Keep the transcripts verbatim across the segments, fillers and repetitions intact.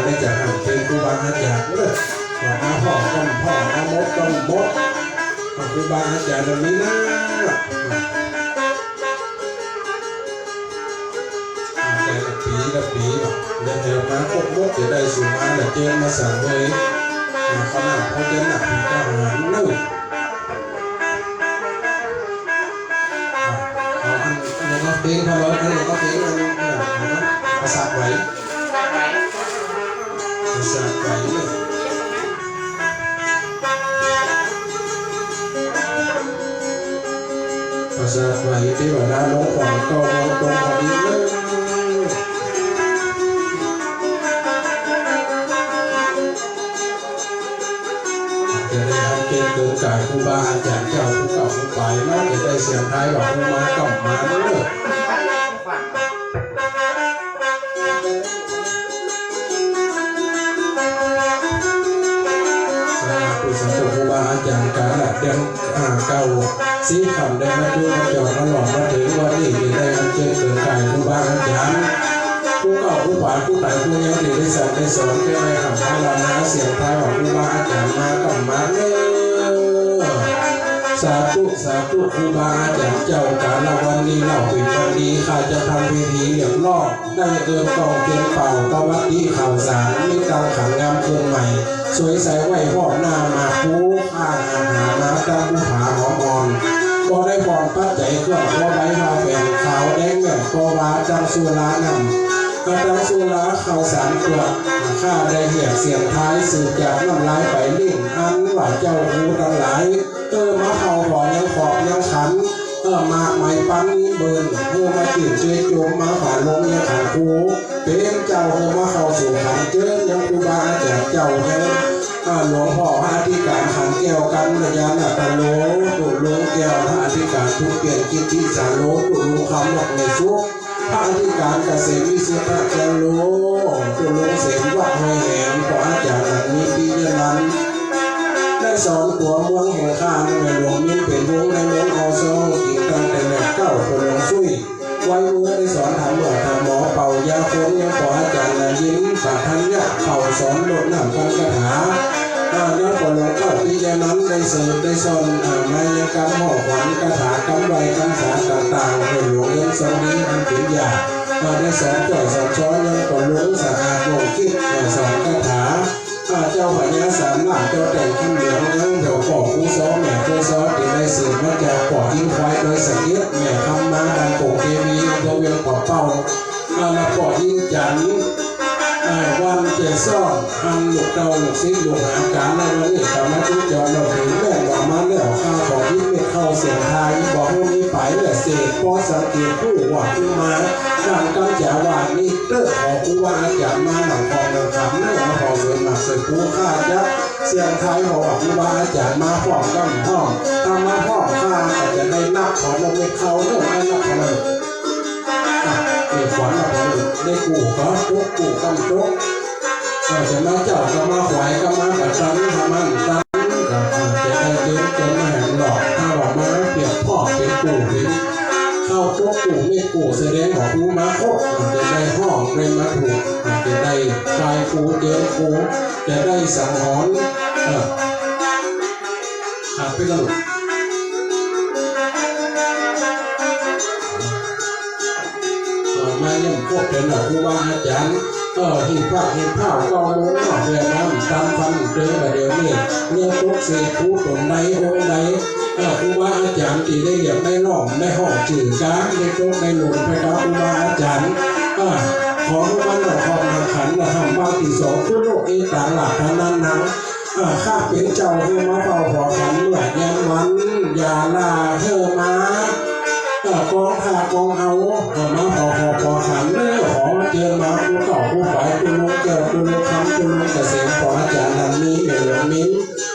ได้จัดหันเพลงครูบาอาจ๋ารย์เนอะ มาพ่องก็พ่อง มาหมดก็หมด ครูบาอาจ๋ารย์มีนะ แต่ละปีละปี เดี๋ยวมาครบหมด จะได้สู่มา เดี๋ยวเจิญมาสังเวย ข้าวหน้าพ่อเจิญหนักผีทหารเนอะ เอาอัน อันนี้ก็เพลงพะโล้ อันนี้ก็เพลงอัน อ่า ภาษาไหว ภาษาไหวเนอะ ภาษาไหวเทวดาลงขวัญก็ลงตรงพอดีเนอะ จะได้อันเกณฑ์เกินกายครูบาอาจ๋ารย์เจ้าผู้เก่าผู้ไปเนาะ จะได้เสียงทายว่าครูมาก็มาเนอะ สาธุ สาธุ ครูบาอาจ๋ารย์กาละเดือน อ่า เก้า สี่ค่ำได้มาจุมาจอดมาหลอมมาเถิงวันนี้ จะได้อันเจิญเกินกายครูบาอาจ๋ารย์ ผู้เก่าผู้ป๋าผู้ต๋ายผู้ยังดีได้สั่งได้สอน จะได้หำพาลานาเสียงทายว่าครูบาอาจ๋ารย์มาก็มาเนอะ สาธุ สาธุ ครูบาอาจ๋ารย์เจ้า กาละวันนี้เล่าเป๋นวันดี ข้าจะทำพิธีเรียบร้อย ได้เอิ้นกองเตียนเป่า ตวัดดีข่าวสาร มีตังขันงามเครื่องใหม่ สวยใสไหว้พ่อหน้ามา ผู้ข้าอาหารมาตั้งผู้ผาหอมอ่อน ก็ได้พรปัจจัยเครื่องครัวใบผ้าแผ่นขาวแดงแม่นก็ว่าตั้งสุราน้ำ ก็ตั้งสุราข่าวสารเปลือก ข้าได้เรียกเสียงทายสืบจากน้ำลายไปลิ้น อันว่าเจ้าครูตังหลาย เออ มาเข้าบ่อยังขอบยังขัน เออ มากมายปันนี้เบิ่น เออ มาจื้นเจยจุมมาฝาลงยังขันครู เป๋นเจ้า เออ มาเข้าสู่ขันเจิญยังครูบาอาจ๋ารย์เจ้ายัง อ่า หลวงพ่อพระอธิการขันแก้วกัลยาณตะโล ตุ๊ลุงแก้วพระอธิการทุกเปลี่ยนกิตติสาโล ตุ๊ลุงคำนกในสุข พระอธิการเกษมวิสุทธะแก้วโล ตุ๊ลุงเสมวัดห้วยแหม ขออาจ๋ารย์หลังนี้ปียะนันท์ ได้สอนตั๋วเมืองแห่งข้า แม่หลวงมินเป๋นวงในเมืองออซอง กิ๋งตั้งแต่แรกเก้า ขอหลวงสุ้ย ไว้เมื่อได้สอนธรรมะธรรมหมอเป่ายาคน ยังขออาจ๋ารย์หลายยิน ปะทัญญะเป่าสอนรดน้ำกันคาถา อ่า ยังขอหลวงเก้าปียะนันท์ ได้เสริมได้สอน อ่า มายากรรมห่อขวัญคาถากำไหว้กำสาต่างๆ ให้หลวงเย็นสอนดีอันเป๋นยา อ่า ได้สอนจ้อยสอนช้อย ยังขอหลวงสะอาดวงศ์คิด อ่า สอนคาถา ข้าเจ้าพญาสามล้านเจ้าแต่งขันเหลือง ยังเดี๋ยวขอครูซ้อแม่ครูซ้อ ที่ได้สืบมาจากป้ออินควายดอยสะเก็ด แม่คำมาบ้านโป่งเทวี อำเภอเวียงป่าเป้า อ่า และป้ออินจันทร์ อ่า วันเจซ้อน อันลูกเต้าลูกศิษย์ลูกหา กาละวันนี้กำมาจุจรมาเถิง แม่นว่ามาแล้ว ข้าขออินเม็ดเข้าเสียงทาย บอกว่ามีไปและเศษ พอสังเกตฮู้ว่าคือมา ดังกำจ๋าว่านี้ เต๊อะ ขอครูบาอาจ๋ารย์มาหนังทองหนังคำเนอะ มาขอสวยหมากสวยภู ข้าจะเสียงทายขอว่าครูบาอาจ๋ารย์มาพร้อมกำพร้อม ถ้ามาพร้อมข้าก็จะได้นับขอนกเม็ดเข้าเนอะ ได้นับขอนก อ่ะ เอ้ย ขวัญนับขอนก ได้กู้ก็ตก กู้กำตก เออ จะมาเจ้าก็มาขวายก็มาประจัน ถ้ามันตันก็อาจจะได้เดินจนมาแหมหลอก ถ้าว่ามาเปรียบพร้อมเป๋นกู้เป๋น เข้าตกกู้เม็ดกู้ แสดงว่าครูมาครบ อาจจะได้ห้องได้มาถูก อาจจะได้ตายครูเจอครู จะได้สังหรณ์ เออ ขาดไปแล้วลูก เออ มาเยี่ยมพวกเป๋นเหล่าครูบาอาจ๋ารย์ เออ หีบผ้า หีบผ้า เก้าโมงเนาะ เรียนน้ำตามฟันเดินมาเดี๋ยวนี้ เมื่อพบเศษผู้ต๋นใดองค์ใด เออ ครูบาอาจ๋ารย์ตี้ได้เรียกได้ร้อง ได้ฮ้องจื้อกา ได้ตกได้หลงไปกับครูบาอาจ๋ารย์ เออ ขอครูบาหน่อยขอบหน่อยขันนะ ทำบางตี้สอง คุโรเอตัง หลักฐานันนัง เออ ข้าเป๋นเจ้าเฮอมาเฝ้าขอขันเมื่อยามวัน อย่าลาเฮอมา เออ กองข้ากองเอา เออ มาเฝ้าขอขอขันเนอะ ขอเจิญมาครูเก่าครูป๋าย ตุ๊ลุงแก้ว ตุ๊ลุงคำ ตุ๊ลุงเกษม ป้ออาจ๋ารย์นันมี แม่หลวงมิน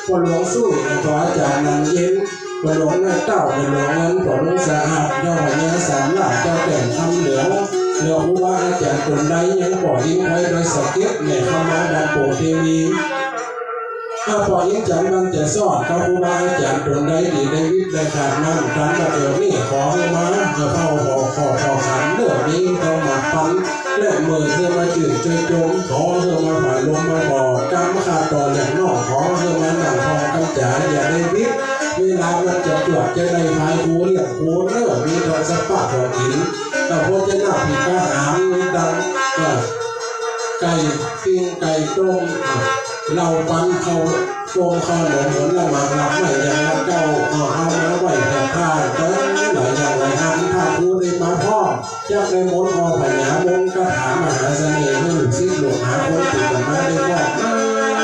ป้อหลวงสุ้ย ป้ออาจ๋ารย์นันเย็น ป้อหลวงแม่เต้า ป้อหลวงเงิน ป้อหลวงสะอาด เจ้าพญาสามล้าน เจ้าแต่งขันเหลือง แล้วครูบาอาจ๋ารย์ต๋นใดยังป้ออินควายดอยสะเก็ด แม่คำมาบ้านโป่งเทวี ถ้าป้ออินจ๋ารย์มันจะสอน เขาครูบาอาจ๋ารย์ต๋นใดตี้ได้วิชาได้ขานมา ต๋ามบัดเดี่ยวนี้ขอหื้อมา เอ่อ เข้าขอ ขอ ขอขันเด้อ มีธรรมะปัน และเมื่อเธอมาจื้นเจอจม ขอเธอมาผ่านลมมาบอก กำข้าต่ออย่างน้อง ขอเธอมานั่งท่องกำจ๋า อย่าได้วิช เวลามันจะจวด จะได้พายครูเลี้ยงครูเด้อ มีทองสักปะพอกิ๋น แต่พอจะหน้าผิดกะหาม มีตังค์ เอ่อ ไก่ปิ้งไก่ต้ม อ่ะ เหล้าปันข้าวต้มข้าวหนม ผลหมากหลากไม้อย่างละเก้า เอา เอามาไหว้พระธาตุ หลายอย่างหลายอัน ถ้าครูได้มาพร้อม จักได้มนต์ออกพญามนต์คาถามหาเสน่ห์ หื้อลูกศิษย์ลูกหาคนติดต่อมาได้พร้อม เอ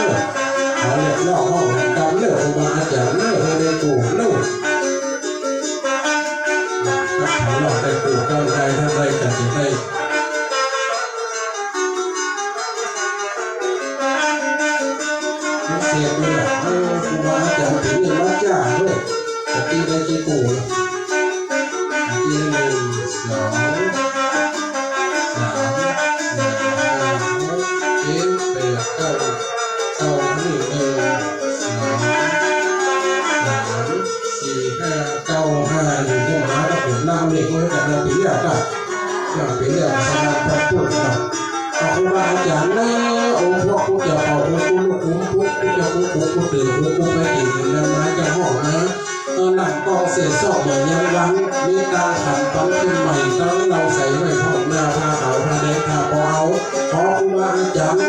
อ ขอเรียกร้องห้องกำเลิกครูบาอาจ๋ารย์เลิกให้ได้กู้เลิก คาถาเลิกได้กู้ เก้าใดเท่าใดก็จะได้ เสียงมันแบบ เออ ครูบาอาจ๋ารย์ถึงเนี่ยมาจ้าเว้ย แต่ตีได้กี่ปู่นะ ตีได้หนึ่ง สอง สาม สี่ ห้า หก เจ็ด แปด เก้า เก้า นี่ หนึ่ง สอง สาม สี่ ห้า เก้า ห้า นี่ พวกหมาก็ผมน้ำเล็กไว้แต่ละปีอะก็ ก็เป็นเรื่องสำคัญพระพุทธเจ้า ครูบาอาจ๋ารย์เนอะ องค์พระพุทธเจ้า องค์พระลูกองค์พุทธ พุทธเจ้า พุทธพุทธตื่น พุทธพุทธไปตื่น นั้นมาจะห้องนะ เออ นั่งกองเสร็จสอบเหมือนยังวัน มีตาขันปันขึ้นใหม่ ตั้งเราใส่ไว้พร้อมหน้า ผ้าขาวผ้าแดงผ้าปอเอา ขอครูบาอาจ๋ารย์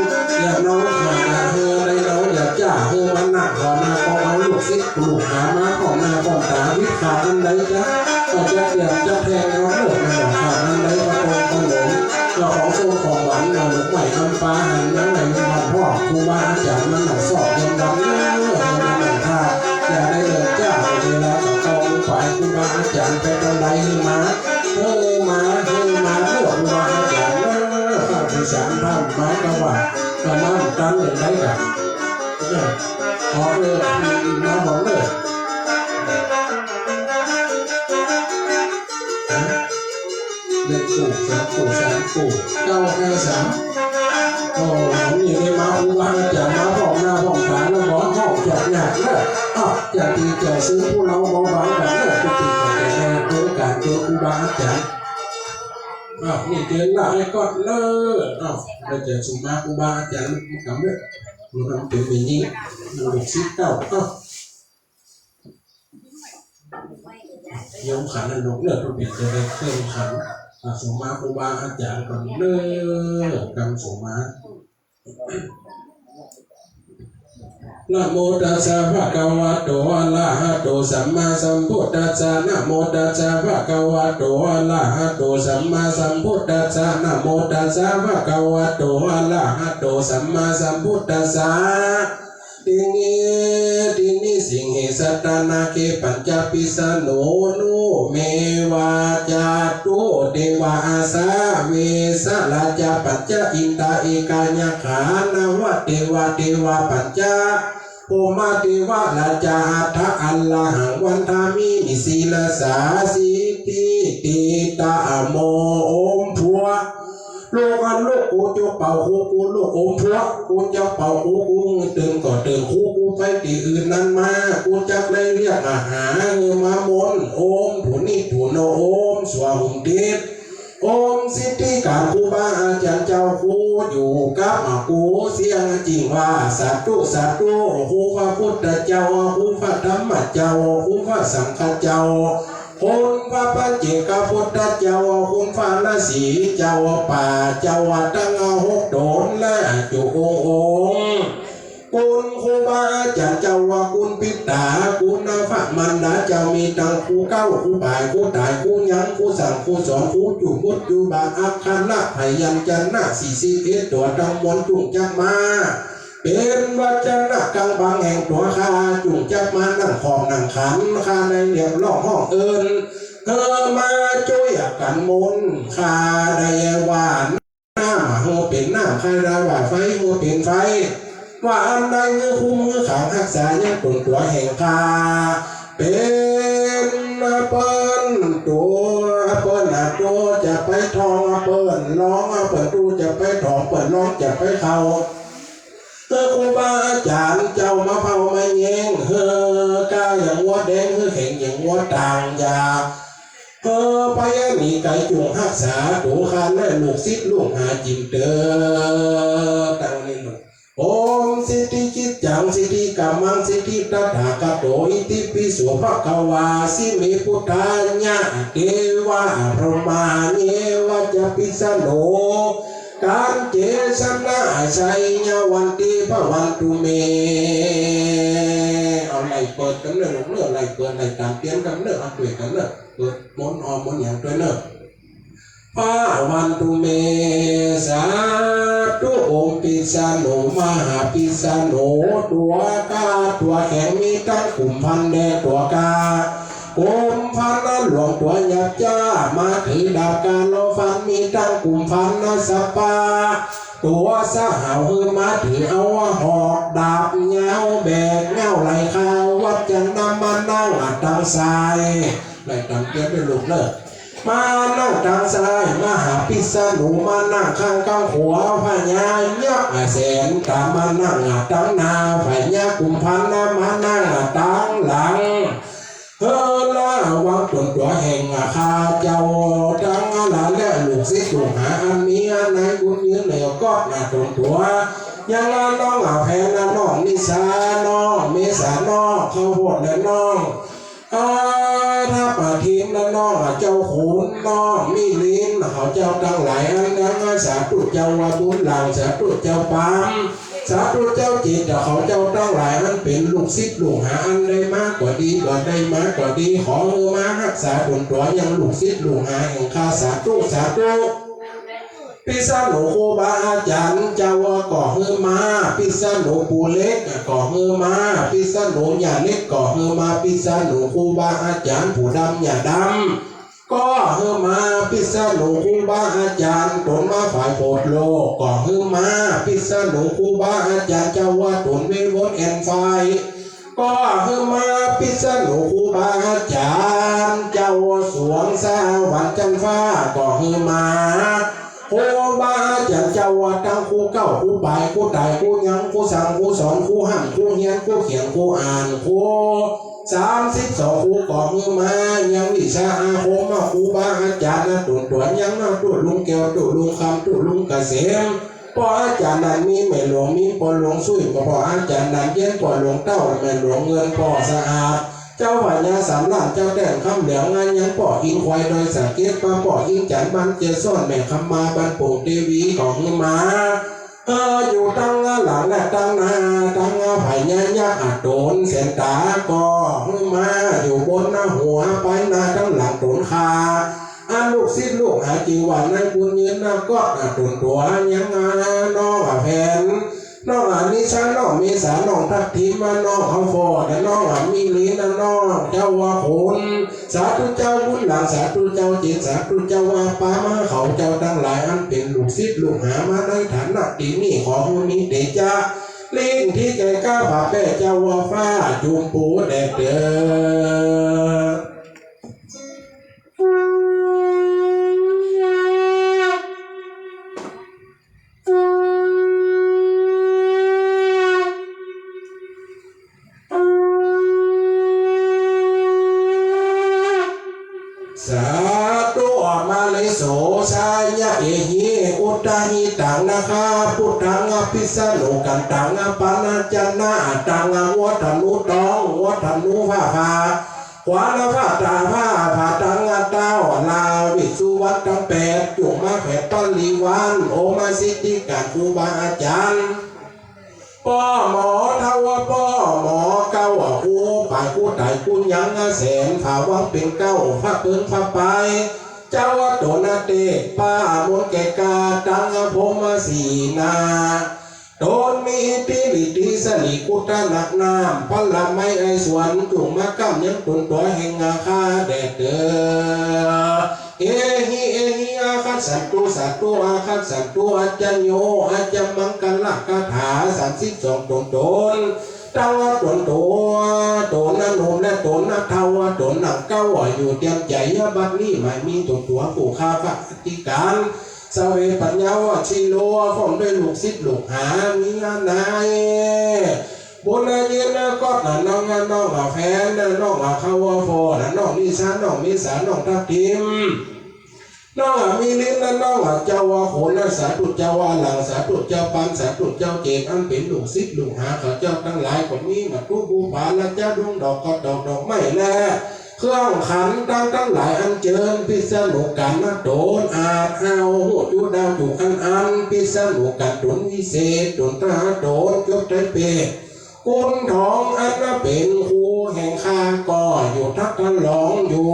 อย่าน้องมาเฮอได้เราอย่าจ้าเฮอมานั่งขอหน้าปอเอา ลูกศิษย์ลูกหามาพร้อมหน้าพร้อมต๋า วิชาอันใดจ๊ะ ก็จะเตรียมจะแทงเอาเลิกมาดอกขาดนั้นได้พระองค์พระหลวง เจ้าของส้มของหวาน เอาหลงใหม่นำปลาหันนั้นไหนมันทำพ่อ ครูบาอาจ๋ารย์มันหนักสอบเรียนรำเลิกมันหนักท่า อย่าได้เลิกจ้าเวลาต่อเก้าโมงฝ่าย ครูบาอาจ๋ารย์ไปตอนใดหื้อมา หื้อมา หื้อมาเลิกครูบาอาจ๋ารย์เลิกข้าที่สามท่านมาก็ว่า ก็มาตั้งหนึ่งได้กัน เออ ขอเออ มาบอกเลิก หนึ่งปู่ สองปู่ สามปู่ เก้าห้าสาม โอ้ นี่ได้มาครูบาอาจ๋ารย์มาพร้อมหน้าพร้อมต๋าแล้ว หมอห้องจบหนักเนอะ อ้าว อย่าตีเจ้าซื้อผู้เราเบาบางกันเนอะ ไปตีกันแต่แน่ โอกาสเจอครูบาอาจ๋ารย์ อ้าว นี่เจอละไอ้ก๊อตเนอะ อ้าว ได้เจอสุมาครูบาอาจ๋ารย์กำเนอะ มันเป็นอย่างนี้ มันเป็นสิบเก้า อ้าว ยมขันธ์อันดกเลิศ ผู้เปรียบเทียบได้เครื่องขันธ์ อ่ะ สมมาครูบาอาจ๋ารย์ก่อนเลิศ กำสมมา นะโมตัสสะภะคะวะโต อะระหะโต สัมมาสัมพุทธัสสะ นะโมตัสสะภะคะวะโต อะระหะโต สัมมาสัมพุทธัสสะ นะโมตัสสะภะคะวะโต อะระหะโต สัมมาสัมพุทธัสสะ ติงหิ ติงหิ สิงหิ สัตตะ นาเก ปัญจะ ปิสสะโณ นุ เม วา จาตุ เต วา อาสา เว สะ ราชา ปัญจะ อินทา เอกา ยักขา นวะ เต วา เต วา ปัญจะ พรหมะ เต วะ ราชา อัฏฐะ อะระหัง วันทามิ นิ สีลสา สิทธิ ติ ตะ โม โอม ผัว ลูกอันลูกกูจกเป่าฮูกู ลูกโอมผัว กูจักเป่าฮูกู ตื่นก็ตื่นฮูกู ไปตี้อื่นนั้นมา กูจักได้เรียกอาหาร เออ มามนต์ โอม ถูนี่ถูโน โอม สัวหุมติด โอม สิทธิการครูบาอาจ๋ารย์เจ้า ครูอยู่กับกูเสี้ยงจริงว่า สาธุ สาธุ ครูพระพุทธเจ้า ครูพระธรรมเจ้า ครูพระสังฆเจ้า คุณพระปัจเจกพุทธเจ้า คุณพระฤๅษีเจ้า ป่าเจ้า ตั้งหกต๋นและจุองค์องค์ คุณครูบาอาจ๋ารย์เจ้า คุณปิดตา คุณพระมารดาเจ้า มีตังครูเก้า ครูบ่าย ครูต๋าย ครูยัง ครูสั่ง ครูสอน ครูจุมุดจุบา อักขระพยัญชนะ สี่สิบเอ็ดตั๋ว ตังมวลจุ่งจักมา เป๋นวัจจะนะกังบังแห่งตั๋วข้า จุ่งจักมานั่งขอบนั่งขัน ข้าได้เรียกร้องฮ้องเอิ้น เธอมาจ้วยกั๋นมนต์ ข้าได้ว่าน้ำหื้อเป๋นน้ำ ข้าได้ว่าไฟหื้อเป๋นไฟ ว่าอันใดหื้อคุ้มหื้อขังฮักษายังต๋นตั๋วแห่งข้า เป๋นเปิ้นตั๋ว เปิ้นตั๋วจะไปท่อง เปิ้นร้อง เปิ้นตั๋วจะไปท่อง เปิ้นร้องจะไปเข้า หื้อครูบาอาจ๋ารย์เจ้ามาเฝ้ามาแยง หื้อก้าอย่างงัวแดง หื้อแข็งอย่างงัวต่าง อย่าหื้อไปหนีไก๋ จุ่งฮักษาตั๋วข้าและลูกศิษย์ลูกหาจิ่มเต๋อ ตั้งในหลวง โอม สิทธิกิจจัง สิทธิกัมมัง สิทธิตถาคโต อิติปิโสภะคะวา สิเม ปุทธายะ เตวะ พรหมา เยวะจะ ปิสโส กัญเจสนะ ชัยยะวันติ ภะวันตุเม เอาไหล่เปิดกั๋นเน่อลูกเน่อ ไหล่เปิด ไหล่ต๋ามเตียนกั๋นเน่อ เอาตวยกั๋นเน่อ เปิดมนต์ออมมนต์หยังตวยเน่อ ภะวันตุเม สาธุ โอม ปิสโส มหาปิสโส ตั๋วก้าตั๋วแข็ง มีตังกุมภัณฑ์แด่ตั๋วก้า กุมภัณฑ์หลวงตั๋วหยาบจ๊า มาถือดาบก้าลอฟัน มีตังกุมภัณฑ์สัปปะ ตั๋วสหาว หื้อมาถือเอาหอกดาบยาว แบกเหง้าไหล่คาว วัจจะนะ มานั่งตังซ้าย ไหล่ต๋ามเตียนตวยลูกเน่อ มานั่งตังซ้าย มหาปิสโส มานั่งข้างก้างขวา พญายักษ์แสนต๋า มานั่งตังหน้า พญากุมภัณฑ์มานั่งตังหลัง หื้อละวังต๋นตั๋วแห่งข้าเจ้าตังหลาย และลูกศิษย์ลูกหาอันมีในบุญยืนเหนือก๊อดต๋นตั๋ว ยังน้องแผน น้องนิสา น้องเมษา น้องข้าวโพด และน้อง อา ทัพทิม และน้องเจ้าขุน น้องมิลิน เขาเจ้าตังหลายอันนั้น สาธุเจ้าบุญหลาง สาธุเจ้าปาม สาธุเจ้าจิต เขาเจ้าตังหลายอันเป๋นลูกศิษย์ลูกหาอันได้มาก็ดี บ่ได้มาก็ดี ขอหื้อมาฮักษาต๋นตั๋วยังลูกศิษย์ลูกหาแห่งข้า สาธุ สาธุ ปิสโสครูบาอาจ๋ารย์เจ้าก็หื้อมา ปิสโสปู่เล็กก็หื้อมา ปิสโสย่าเล็กก็หื้อมา ปิสโสครูบาอาจ๋ารย์ปู่ดำย่าดำก็หื้อมา ปิสโสครูบาอาจ๋ารย์ต๋นมาฝ่ายโพธิ์โลกก็หื้อมา ปิสโสครูบาอาจ๋ารย์เจ้าว่าต๋นเวทมนต์แอ่นไฟ ก็หื้อมา ปิสโสครูบาอาจ๋ารย์เจ้าสวงสวรรค์จันทร์ฟ้าก็หื้อมา ครูบาอาจ๋ารย์เจ้าว่าตังคู่เก๊า คู่ป๋าย คู่ต๋าย คู่ยัง คู่สั่ง คู่สอน คู่ห้าม คู่เฮียน คู่เขียน คู่อ่าน คู่สามสิบสองคู่ก็หื้อมา ยังวิชาอาคมมา ครูบาอาจ๋ารย์นะต๋นตั๋วยังนะ ตุ๊ลุงแก้ว ตุ๊ลุงคำ ตุ๊ลุงเกษม ป้ออาจ๋ารย์นั้นมีแม่หลวง มีป้อหลวงสุ้ย ป้ออาจ๋ารย์นั้นเย็น ป้อหลวงเต้า แม่หลวงเงิน ป้อสะอาด เจ้าพญาสามล้าน เจ้าแต้นคำเหลือง งานยังป้ออินควายดอยสะเก็ด ป้อป้ออินจันทร์บ้านเจยซ้อน แม่คำมาบ้านโป่งเตวีก็หื้อมา เออ อยู่ตังหลังและตังหน้า ตังพญายักษ์ต๋นแสนต๋าก็หื้อมา อยู่บนหน้าหัวไปหน้าตังหลังต๋นข้า อันลูกศิษย์ลูกหาจริงว่าในบุญยืนนะก็ต๋นตั๋วยังน้องแผน น้องนิสา น้องเมษา น้องทัพทิม น้องข้าวโพด น้องมิลิน น้องเจ้าว่าขุน สาธุเจ้าบุญหลาง สาธุเจ้าจิต สาธุเจ้าว่าปามา เขาเจ้าตังหลายอันเป๋นลูกศิษย์ลูกหามาในฐานะตี้นี้ ขอหื้อมีเตจ๊ะลิ้นที่แก่กล้าผ่าแป้เจ้าว่าฟ้าจุ่มปูแดดเต๋อ สาธุ ออกมาเลยโส สายะเอหิ อุตตาหิตัง นาคา พุทธัง อภิสโนกันตัง ปานาจนะตัง วัฒนุตอง วัฒนุผ้าผ้า ขวาละผ้าตาผ้า ผ้าตัง เต้า ลาวิสุวัตตังแปด จุ่งมาแผดปริวาร โอมาสิทธิการครูบาอาจ๋ารย์ ป้อหมอเฒ่า ป้อหมอเก๊า ครูป๋าย ครูต๋าย ครูยังแสน ผาวังเป๋นเก๊า พระเปิงพระปาย เจ้าต๋นเต ป้ามนต์แก่กา ตังพรหมสีนา ต๋นมีอิทธิฤทธิสรีกุตตะนักน้ำ ผลไม้ไอสวน จุ่งมาก้ำยังต๋นตั๋วแห่งอาคาแดดเต๋อ เอหิ เอหิ อาคัสสันตุ สาธุ อาคัสสันตุ อัจจโย อัจจมังคละคาถา สามสิบสองต๋นต๋น ตังต๋นตั๋ว ต๋นหนุ่มและต๋นเฒ่า ต๋นหนังเก๊า อยู่เตียมใจ๋ บัดนี้หมายมีต๋นตั๋วผู้ข้าพระอธิการ สเวปัญญาวชิโร พร้อมด้วยลูกศิษย์ลูกหา มีอาหนาย บุญเย็นก็น่ะ น้องอ่ะ น้องอ่ะ แฟนน่ะ น้องอ่ะ เข้าอ่ะ โฟน่ะ น้องนิสา น้องเมษา น้องทับทิม น้องอ่ะ มิลินน่ะ น้องอ่ะ เจ้าอ่ะ โขนน่ะ สาธุเจ้าอ่ะ หลัง สาธุเจ้าปัน สาธุเจ้าเจต อันเป๋นลูกศิษย์ลูกหา เขาเจ้าตังหลายก็มี มาทุกบูปาละจ้า ดวงดอกก็ดอก ดอกไม้แล เครื่องขันตัง ตังหลาย อัญเจิญพิษณุกัณฑ์นะ ต๋นอาจห้าวฮู้อยู่ดาวจุกอัน อันพิษณุกัณฑ์ต๋นวิเศษ ต๋นตาต๋นจบไตรเปต กุณทองอันเป๋นครูแห่งข้า ก็อยู่ทักทะลองอยู่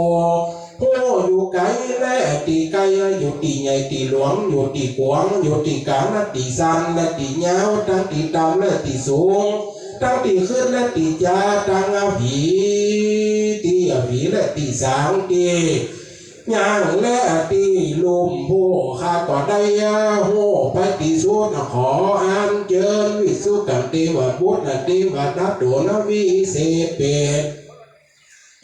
ฮู้อยู่ไก๋และตี้ใก้ อยู่ตี้ใหญ่ตี้หลวง อยู่ตี้กว้าง อยู่ตี้ก๋างและตี้สั้น และตี้ยาว ตังตี้ต่ำและตี้สูง ตังตี้ขึ้นและตี้จา ตังอะผี ตี้อะผีและตี้สาง ตี้ย่างและตี้ลุ่ม ผู้ข้าก็ได้ฮู้ไปตี้สุด ขออัญเจิญวิสุทธังเตวบุตรเตวดาต๋นวิเศษเปต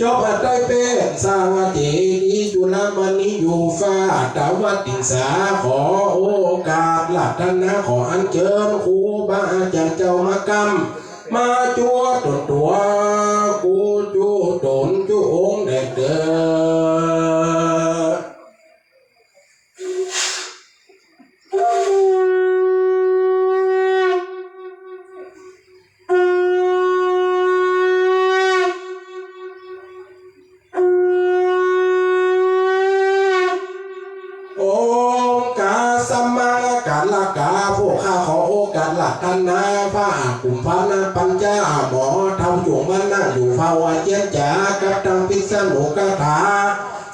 จบไตรเปต สร้างเจดีย์จุลมณีอยู่ฟ้า ตะวันติงสา ขอโอกาสราธนา ขออัญเจิญครูบาอาจ๋ารย์เจ้ามากำ มาจั๊วต๋นตั๋ว กู้จุ๊ต๋นจุ๊องค์แด่เต๊อะ องค์กาสมังกาละกา ผู้ข้าขอโอกาสราธนา พระกุมภานะปัญจาหมอเฒ่า จุ่งมานั่งอยู่เฝ้าอาเจียนจ๋า กับตังพิษณุคาถา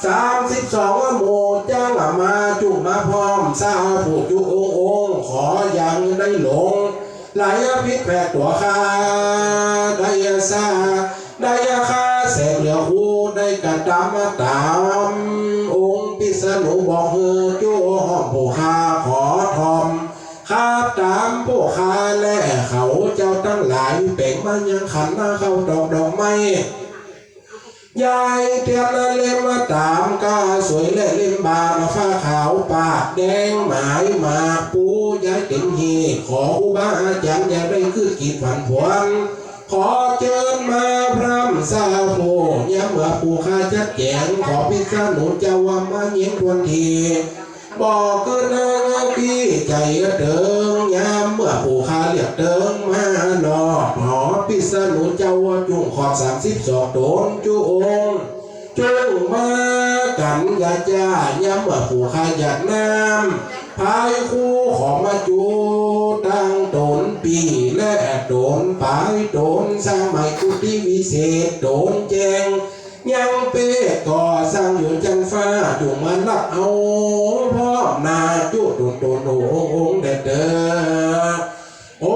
สามสิบสองหมู่ จั๊งมาจุ่งมาพร้อม สาธุจุ๊องค์องค์ ขออย่างได้หลง หลายผิดแผกตั๋วข้า ได้สา ได้ข้าแสงเหลือครู ได้กระตำต๋าม องค์พิษณุบอกหื้อจุ๊ห้อม ผู้ข้าขอถ่อม ข้าต๋ามผู้ข้าและเขาเจ้าตังหลาย แป๋งมายังขันมาเข้าดอกดอกไม้ ยายเตียนเล่มต๋าม ก้าสวยและเล่มบาน ฟ้าขาวปากแดง หมายหมากปูยายเต็มหีบ ขอครูบาอาจ๋ารย์อย่าได้คืดขีดผันผวน ขอเจิญมาพร่ำสาธุ ยามเมื่อผู้ข้าจัดแจ๋ง ขอพิษณุเจ้าว่ามาเยียนทวนที บอกคือเนิงพี่ใจ๋เติง ยามเมื่อผู้ข้าเรียกเติงมาหนอ ขอพิษณุเจ้าว่าจุ่งขอดสามสิบสองต๋นจุ๊องค์ จุ่งมากั๋นอย่าจ้า ยามเมื่อผู้ข้าหยาดน้ำ พายครูขอมาจุ๊ตังต๋นปี้และต๋นป๋าย ต๋นสร้างใหม่กุฏิวิเศษต๋นแจ้ง ยังเป๊ะก่อสร้างอยู่จั๊นฟ้า จุ่งมาฮับเอาพร้อมหน้าจุ๊ต๋นต๋นองค์องค์แด่เต๊อะ โอ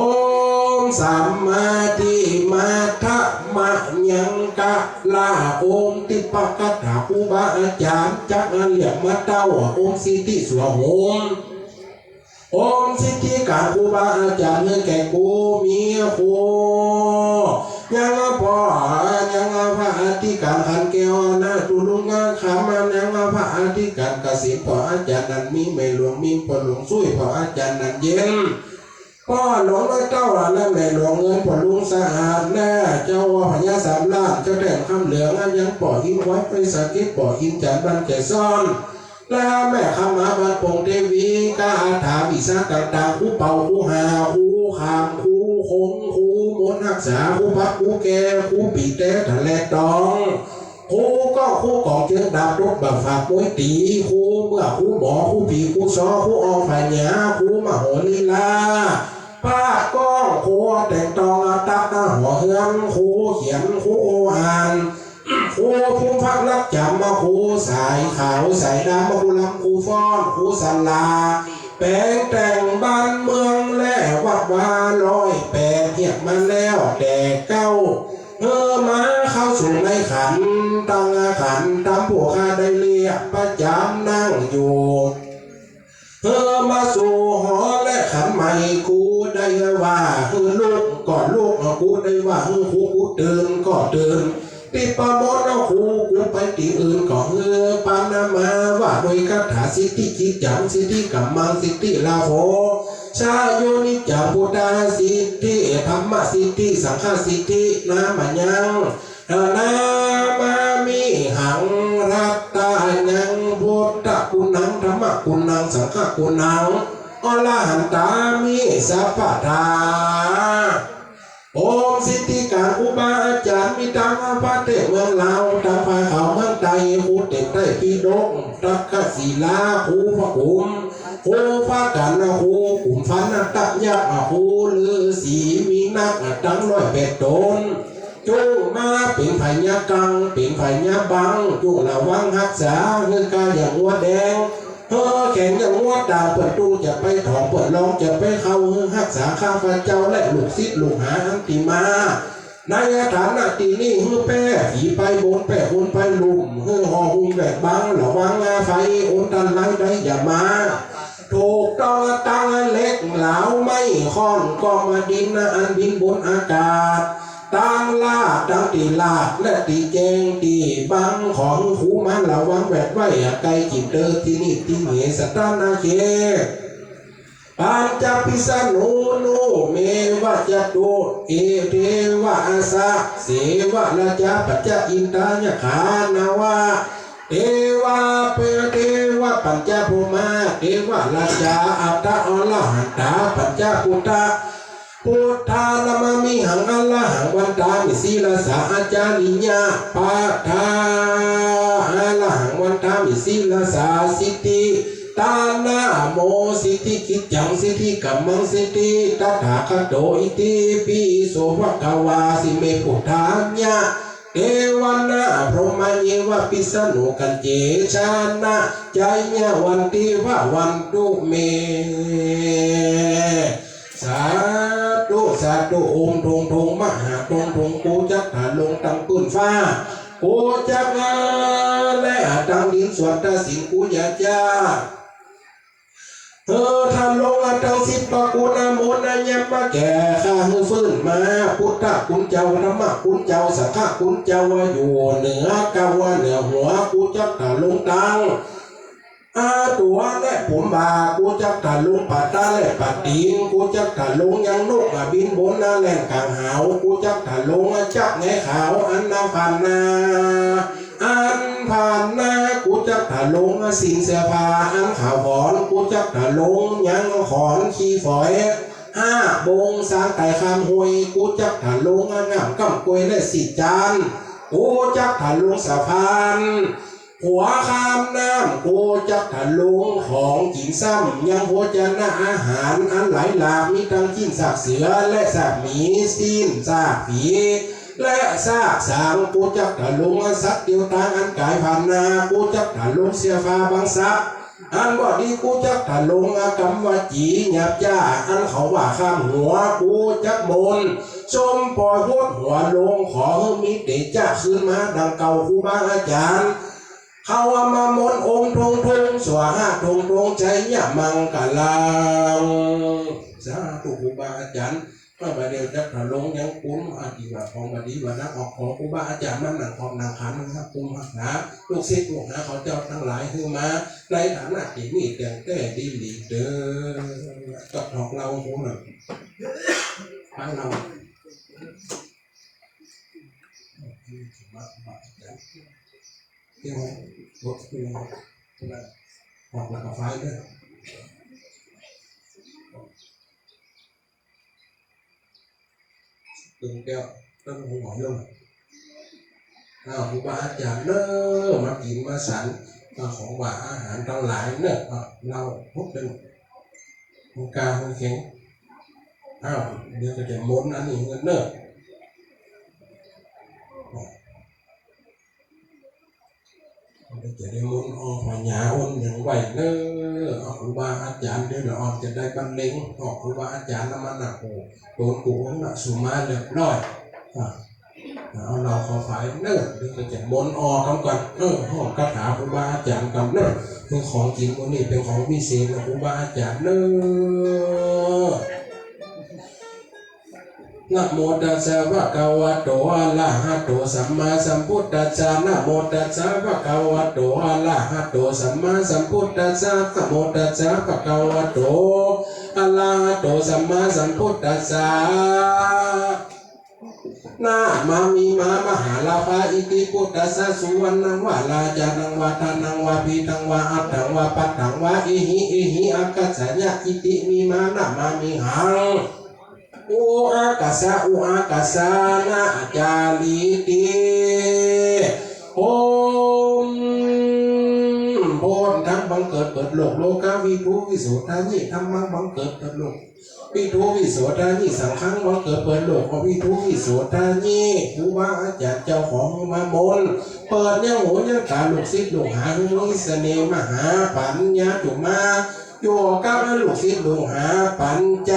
มสัมมาทิฏฐิมัทธะมะยังกะละ โอมทิปะกะถาครูบาอาจ๋ารย์ จักเรียกมาเต้า โอมสิทธิสัวโหม โอมสิทธิก๋านครูบาอาจ๋ารย์ หื้อแก่กูมีครู ยังป้อ ยังพระอธิก๋านขันแก้วนะ ตุลุงงาคำ ยังพระอธิก๋านเกษม ป้ออาจ๋ารย์นันมี แม่หลวงมี ป้อหลวงสุย ป้ออาจ๋ารย์นันเย็น ป้อหลวงน้อยเต้า และแม่หลวงเงิน ป้อลุงสะอาด และเจ้าพญาสามล้าน เจ้าแต้มคำเหลือง ยังป้ออินไว้ไปสะกิด ป้ออินจันทร์บ้านแก่ซ้อน และแม่ขาวหมาบ้านโป่งเทวี คาถาวิชาต่างๆ ครูเป่า ครูหา ครูขาม ครูคง ครูมนต์ฮักษา ครูพับ ครูแก้ ครูปี๋แต๊ ทะแลตอง ครูก็ครูกองเจิงดาบ ตบบ่าฝากมวยตี๋ ครูเมื่อ ครูหมอ ครูผี ครูซอ ครูอองผญา ครูมโหรีลา พระก้อง ครูแต่งตอง ตั๊กหน้าหอเฮือน ครูเขียน ครูอ่าน ครูภูมิพักรักจ๋ำ ครูสายขาวสายดำ ครูลำ ครูฟ้อน ครูสลา แป๋งแต่งบ้านเมืองและวัดวาร้อยแปด เฮียกมาแล้วแต่เก๊า เออ มาเข้าสู่ในขัน ตั้งขันต๋ามผู้ข้าได้เรียกประจ๋ำนั่งอยู่ เออ มาสู่หอและขันใหม่ ครูได้ว่าหื้อลุกก็ลุก ครูได้ว่าหื้อครู ครูตื่นก็ตื่น ติปะมนต์นะครู กูไปตี้อื่นก็หื้อปานนามา ว่าโดยคาถาสิทธิกิจจัง สิทธิกัมมัง สิทธิลาโภ ชะโยนิจจัง พุทธสิทธิ ธัมมสิทธิ สังฆสิทธิ นามายัง นามามิหัง รัตตะยัง พุทธกุณัง ธัมมกุณัง สังฆกุณัง อรหันตามิ สัพพะทา โอม สิทธิก๋านครูบาอาจ๋ารย์ มีตังพระเตศเมืองลาว ตังพระขาวเมืองใต้ ครูเตศไตรปิฎก ตักกศิลา ครูพระกุม ครูพระกัณฑ์ ครูกุมภะนะตะยะ ครูฤๅษี มีนักตังร้อยแปดต๋น จุ่งมาเป๋นพยากัง เป๋นพยาบัง จุ่งระวังฮักษา หื้อก้าอย่างงัวแดง เฮ้อแข็งอย่างงัวตา เปิ้นตู้จะไปถอง เปิ้นลองจะไปเข้า หื้อฮักษาข้าพเจ้าและลูกศิษย์ลูกหาอันตี้มา ในฐานะตี้นี้ หื้อแป้ผีไปบน แป้คนไปลุ่ม หื้อห่อหุ้มแบกบัง ระวังอาไฟ อันตรายใดอย่ามา ถูกต้องตังเหล็กเหลาไม้ค้อน ก้อนดินอันบินบนอากาศ ตังลาด ตังตี้ลาด และตี้แจ้งตี้บัง ขอหื้อครูมาระวังแวดไว้ ไกลจิ่มเติบตี้นี่ตี้เห สัตตานาเขต ปัญจพิษณุโน เมวะจตุ เอ เทวะอาสะ เสวะราชา ปัญจอินทายะขานาวะ เทวะเป เทวะปัญจพรหมา เทวะราชา อัฏฐะอรหันตา ปัญจพุทธะ พุทธานะมามิหัง อะระหังวันทามิ ศิรสา อาจาริยะปะทา อะระหังวันทามิ ศิรสา สิทธิ ตานะโม สิทธิกิจจัง สิทธิกัมมัง สิทธิตถาคโต อิติปิโสภะคะวา สิเม พุทธายะ เทวะนะพรหมะเยวะ ปิสโณ กัญเจชะนะ จายะวันติภะวันตุเม สาธุ สาธุ โอม ทง ทง มหาทง ทง กูจักถะลงตังปื้นฟ้า กูจักแลตังดิน สวดตะสิน กูอยากจะ เออ ถะลงตังสิบประกูล มนต์ยำมาแก่ข้า หื้อฟื้นมา พุทธคุณเจ้า ธัมมคุณเจ้า สังฆคุณเจ้า อยู่เหนือเกล้าเหนือหัว กูจักถะลงตัง อาตั๋วและผมบ่า กูจักถะลงปะตาและปะตี๋น กูจักถะลงยังนกบินบนหน้าแล่นก๋างหาว กูจักถะลงจักแงขาวอันนาผ่านนา อันผ่านนา กูจักถะลงสิ้นเสื้อผ้าอันขาวผ่อน กูจักถะลงยังขอนขี้ฝอย ห้าบงสางไต่ข้ามห้วย กูจักถะลงน้ำก้ำกล้วยและสีจาน กูจักถะลงสะพาน หัวข้ามน้ำ กูจักถะลงของกิ๋นซ้ำ ยังโภชนะอาหารอันหลายหลาก มีตังจิ๊นซากเสือและซากหมี จิ๊นซากผีและซากสาง กูจักถะลงสัตว์เตียวตางอันก๋ายผ่านนา กูจักถะลงเสื้อผ้าบางสัก อันบ่ดี กูจักถะลงกรรมวจีหยาบจ๊า อันเขาว่าข้ามหัว กูจักมนต์ ชมปอยหดหัวลง ขอหื้อมีเตจ๊ะคืนมาดังเก่า ครูบาอาจ๋ารย์ เข้ามามนต์โอมทงทง สวาหะทงทง ชัยยะมังคลัง สาธุ ครูบาอาจ๋ารย์ ข้าบ่าเดี่ยวจักถะลงยังปุ้น อาติว่าของบ่ดีว่านัก ออกของครูบาอาจ๋ารย์มานั่งขอบนั่งขัน นะครับ ปุ้นฮักษาลูกศิษย์ลูกหาเขาเจ้าตังหลายหื้อมา ในฐานะตี้มีแต่งแต๊ดีหลีเต๊อะ ก็ถอกเล่าหมู่หน่อย ฟังเล่า เดี๋ยว รถ ออกแล้วก็ไฟเด้อ ตึงแก้ว ตึงหัวลง อ้าว ครูบาอาจ๋ารย์เน้อ มากิ๋นมาสัน เอาของหวานอาหารตังหลายเน้อ เอาเหล้าพกเน้อ หมู่กาหมู่เข็ง อ้าว เดี๋ยวก็จะมนต์อันนี้เน้อ เดี๋ยวจะได้มนต์ออกพญาอ้นยังไหวเน้อ เอาครูบาอาจ๋ารย์เดี๋ยวละอ่อนจะได้บรรเลง ออกครูบาอาจ๋ารย์นำมาหนัก โอ้ โตนกูองค์ละสุมาเรียบร้อย อ่ะ เอาเหล้าเข้าไฟเน้อ เดี๋ยวจะมนต์ออกกำก่อน เออ ห้องคาถาครูบาอาจ๋ารย์กำเน้อ คือของกิ๋นพวกนี้เป๋นของวิเศษนะครูบาอาจ๋ารย์เน้อ นะโมตัสสะ ภะคะวะโต อะระหะโต สัมมาสัมพุทธัสสะ นะโมตัสสะ ภะคะวะโต อะระหะโต สัมมาสัมพุทธัสสะ นะโมตัสสะ ภะคะวะโต อะระหะโต สัมมาสัมพุทธัสสะ นะมามิ มะ มหาลาภา อิติ ปุตตัสสะ สุวัณณัง วะ ราชานัง วะ ธนัง วะ พีตัง วะ อัตถัง วะ ปัตถัง วะ เอหิ เอหิ อักขัสสะ ยะ อิติ มิ มะ นะมามิ หัง อุ อะกัสสะ อุ อะกัสสะ นะ จาริติ โอม โพธิธรรมบังเกิดเปิดโลก โลกาวิทู วิโสทายิ ธัมมังบังเกิดเปิดโลก วิทู วิโสทายิ สังฆังบังเกิดเปิดโลก วิทู วิโสทายิ ครูบาอาจ๋ารย์เจ้าของมามนต์ เปิดยังหูยังต๋าลูกศิษย์ลูกหา หื้อมีเสน่ห์มหาปัญญาจุมา อยู่กับลูกศิษย์ลูกหา ปัญจ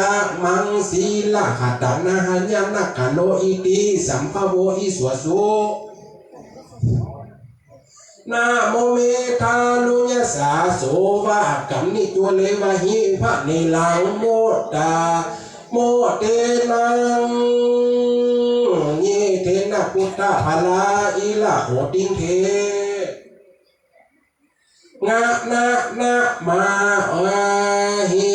มังสีลขัตตัง นะหะยะนะกะโล อิติ สัมภะโว อิสัวสุ นะโม เมธาลุญญสสะ โสวะกัมมิจุ เรวะหิ วะเนรัง โมตตะ โมเตนะ เยเทนะ พุทธะ พะละ อิระโหติง เท งะ นะ นะมา อะหิ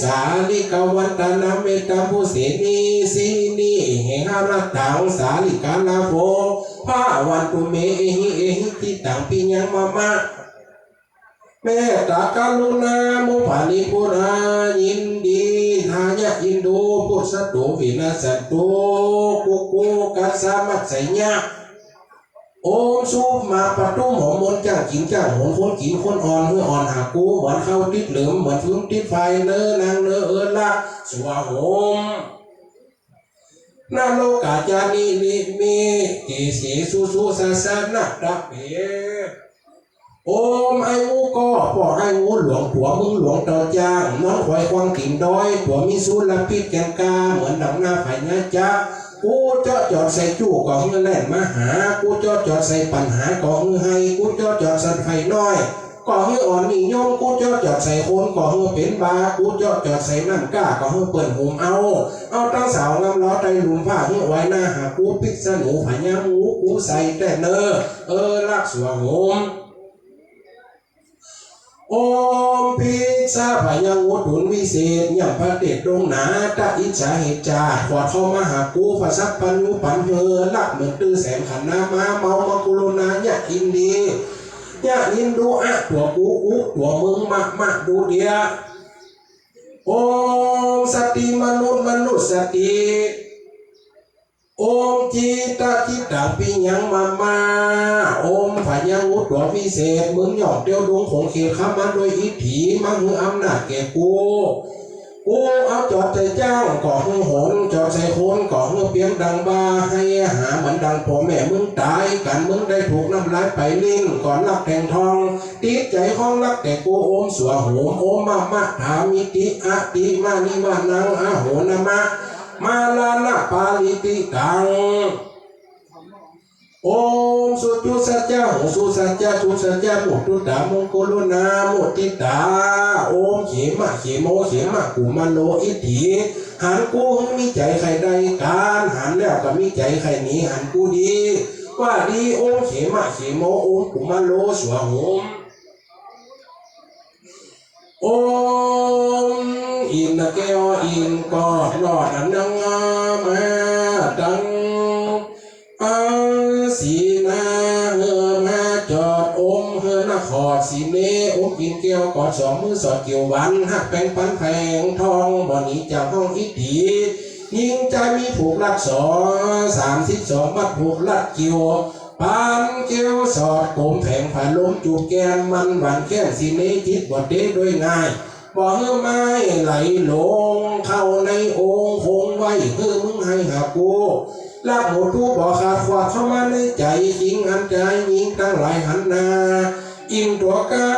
สาลิกะวันตะนะ เมตตะมุเสนี สีนี เหหะระตัง สาลิกาลาโภ ภะวันตุ เม เอหิ เอหิ จิตตัง ปิญญัง มะมะ เมตตากรุณา มุปานิปุรา ยินดี ทายะ อินดู ปุสสะตุ วินัสสะตุ กุกกุกัสสะ มัสสะยะ โอม สุมาปะตุ้ม หอมมนต์ จ้างกิ๋นจ้างหน คนกิ๋นคนอ่อน หื้ออ่อนหากู เหมือนข้าวติดเหลิม เหมือนฟืนติดไฟ เนอนางเนอ เออละ สัวโหม นะโลกาจานิริมิ เกเสสุสุ สาสะนะตะเป โอม ไอ้งูก็ ป้อไอ้งูหลวง ตั๋วมึงหลวงเต่าจ้าง นอนควายควางตี๋นดอย ตั๋วมีสูรพิษแก่นกล้า เหมือนดั่งหน้าผญาจะ กูเจาะจอดใส่จู้ ก็หื้อแล่นมาหา กูเจาะจอดใส่ปั๋นหา ก็หื้อไห้ กูเจาะจอดใส่ไฟน้อย ก็หื้ออ่อนนิยม กูเจาะจอดใส่คน ก็หื้อเป๋นบา กูเจาะจอดใส่น้ำกล้า ก็หื้อเปิ้นหุมเอา เอาตังสาวงามหล่อไต่หลุมผ้า หื้อไหวหน้าหากู ปิ๊กสะหนูผญางู กูใส่แต๊เน่อ เออ ลักสัวโหม โอม ปิ๊กสะผญางูตุนวิเศษ ย่ำพระเตศดงหนา ตะอิจฉาเหตุจาด ขวาดเข้ามาหากู ผะสัพปัญญูปั๋นเฮอ ลักเหมือนตื้อแสงขันน้ำมา เมามังกรุณา ยะยินดี ยะยินดู อะ ตั๋วกู อุ ตั๋วมึง มะ มะ ดูเดีย โอม สติมนุษย์ มนุษย์สติ โอม จิตตะ จิตตัง ปิญญัง มะมะ โอม ผญางูตั๋ววิเศษ มึงย่องเตียวดงขงเขตข้ามมาโดยอิทธิ มาหื้ออำนาจแก่กู กูเอาจอดใส่จ๊าง ก็หื้อหน จอดใส่คน ก็หื้อเปียงดังบ่า ไห้หาเหมือนดังป้อแม่มึงต๋าย กั๋นมึงได้ถูกน้ำลายไปลิ้น ก่อนลักแท่งทอง ติดใจ๋ของลักแต่กู โอม สัวโหม โอม มะมะ ถามิติ อะติ มะนิ วะนัง อะโห นะมะ มาราณะ ปาริติตัง โอม สุจุสัจจะ โหสุสัจจะ จุสัจจะ มุตตุตา มุงกุลุนา มุติตา โอม เขมะ เขโม เขมะกุมะโล อิทธิ หันกูหื้อมีใจ๋ใค่ได้ก๋าน หันแล้วก็มีใจ๋ใค่หนี หันกูดี ว่าดี โอม เขมะ เขโม โอม กุมะโล สัวโหม โอม อินทร์แก้ว อินทร์กอด รอดอันนังงามมาตัง อังสีนา เฮอมาจอด โอม เฮอนะขอด สีเน โอม กิ๋นแก้ว กอดสองมือ สอดเกี่ยวหวัน ฮักแปงปันแผงทอง บ่หนีจากห้องอิทธิ ยิงจายมีผูกลัดสอง สามสิบสอง มัดผูกลัดเกี่ยว ปันเกี่ยวสอดโกมแผงผาลม จูบแก้มมันหวานแก้ม สีเน จิตบ่เตะโดยง่าย บ่หื้อไม้ไหลหลง เข้าในองค์คงไว้ หื้อมึงไห้หากู ลักหมดทุกข์บ่ขาด ขวาดเข้ามาในใจ๋ จิงอันใจ๋ ญิงตังหลายหันหน้า อิ่มตั๋วก้า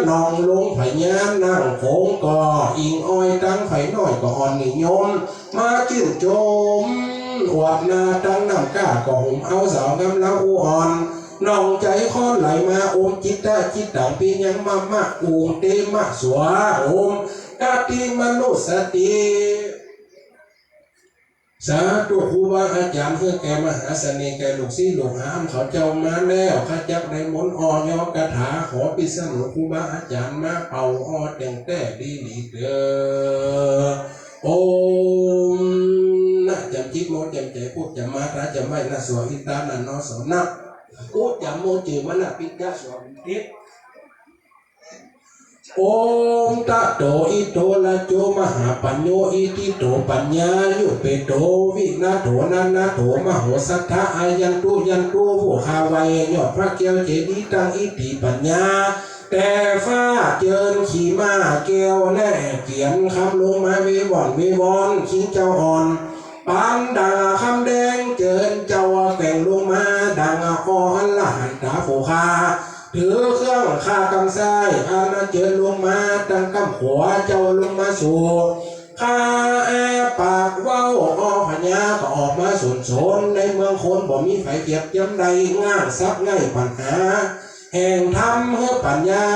น้องลงผญานั่งโขงก่อ อิงอ้อยตังไผน้อยก็อ่อนนิยม มาจื้นจม อวดหน้าตังน้ำก้า ก็หุมเอาสาวงามลาวอู้อ่อน น้องใจ๋คอนไหลมา โอม จิตตะ จิตตัง ปิญญัง มะมะ อุงเตมะ สัวโหม กติมนุสสติ สาธุ ครูบาอาจ๋ารย์ หื้อแก่มหาเสน่ห์แก่ลูกศิษย์ลูกหา เขาเจ้ามาแล้ว ข้าจักได้มนต์อ้อย้อคาถา ขอพิษณุครูบาอาจ๋ารย์มาเป่าอ้อแต่งแต๊ดีหลีเต๋อ โอม นะ จ๋ำจิตมนต์จ๋ำใจ๋ พูดจ๋ำมาตราจ๋ำไหว้ นะ สวดอิตานะ นอสอนะ พูดจ๋ำมนต์จื้อมานะ ปิดตาสวดติด โอม ตะโต อิโต ระโจ มหาปัญโญ อิติโต ปัญญายุปเปโต วินะโถ นะนะโถ มโหสัทธะ อายันตุ ยันตุ ผู้ข้าไหว้ยอดพระแก้วเจดีย์ตั้งอิติปัญญา แต่ฟ้าเจิญขี่ม้าแก้วและเกียรติคำลงมา เววอน เววอน คิงเจ้าอ่อน ปานดังคำแดงเจิญเจ้าแกว่งลงมา ดังอ้ออันละหันตาผู้ข้า ถือเครื่องฆ่ากำไส้ อันเจิญลงมา ตั้งกำขวาเจ้าลงมาสู่ ข้าแอปากเว้าอ้อพญาก็ออกมาสนสน ในเมืองคนบ่มีไผเกียบเจียมได้ ง่างซับไง่ปัญหา แห่งธรรมหื้อปัญญา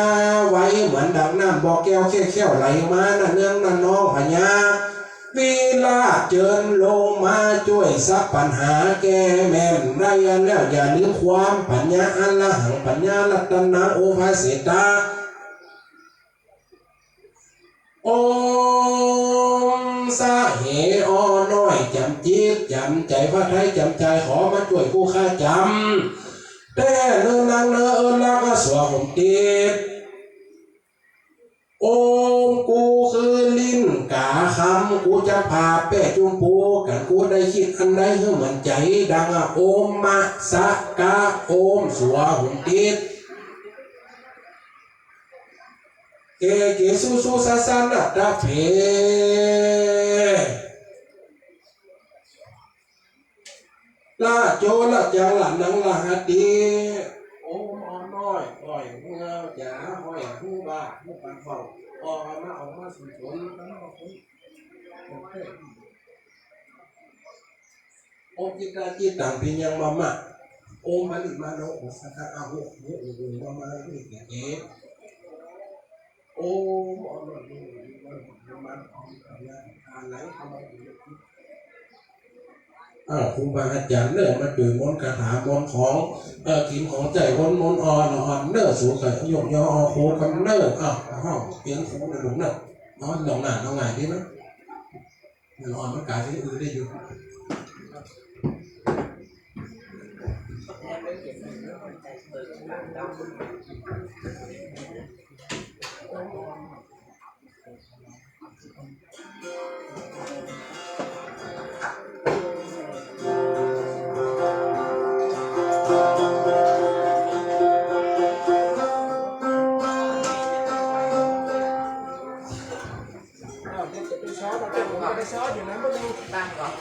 ไว เหมือนดังน้ำบ่อแก้วแค่แค่วไหลมา นะเนืองนะน้องพญา วิราชเจิญลงมาจ้วยซับปัญหาแก้แม่นได้แล้ว อย่าลืมความปัญญา อรหังปัญญารัตนังอุปาเสตา โอม สะเหออน้อยจ๋ำจิตจ๋ำใจ๋ พระไทยจ๋ำใจ๋ ขอมาจ้วยกู้ข้าจ๋ำ แต่เนอนางเนอเอิ้นลากมาสวดหมติด โอม กูคือลิ้นก๋าคำ กูจะผ่าแป้จุมปู กั๋นกูได้คิดอันใดหื้อเหมือนใจ๋ ดังอะโอมมะสะกะโอม สวดหมติด เกเกสุสุสะสะนะตะเผ ละโจละจังละนังละหะติ โอมอ้อน้อย อ้อยฮู้จ๋า อ้อยฮู้บ่า ฮู้ปานเฝ้า ออกมา ออกมาสุนทน โอมจิตตาจิตตังปิญญังมะมะ โอมมะลิมาโนโอสะทะอะโห โห โห โห มะมะ ลิเกเก โอม อ่า ครูบาอาจ๋ารย์เน่อ มาจ้วยมนต์คาถามนต์ของ เอ่อ กิ๋นของใจ๊ มนต์ มนต์อ่อน อ่อนเน่อ สูงใส่ยกยอ ออกครูกำเน่อ อ่า ห้องเปลี่ยนครูในหลวงเน่อ นอนหนองหน้าหนองหงายดีนะ มันอ่อนมันกายที่อื่นได้อยู่ อ้าว เดี๋ยวจะไปซ้อน เราจะไปซ้อนอยู่นั้นก็ดู ตั้งก่อน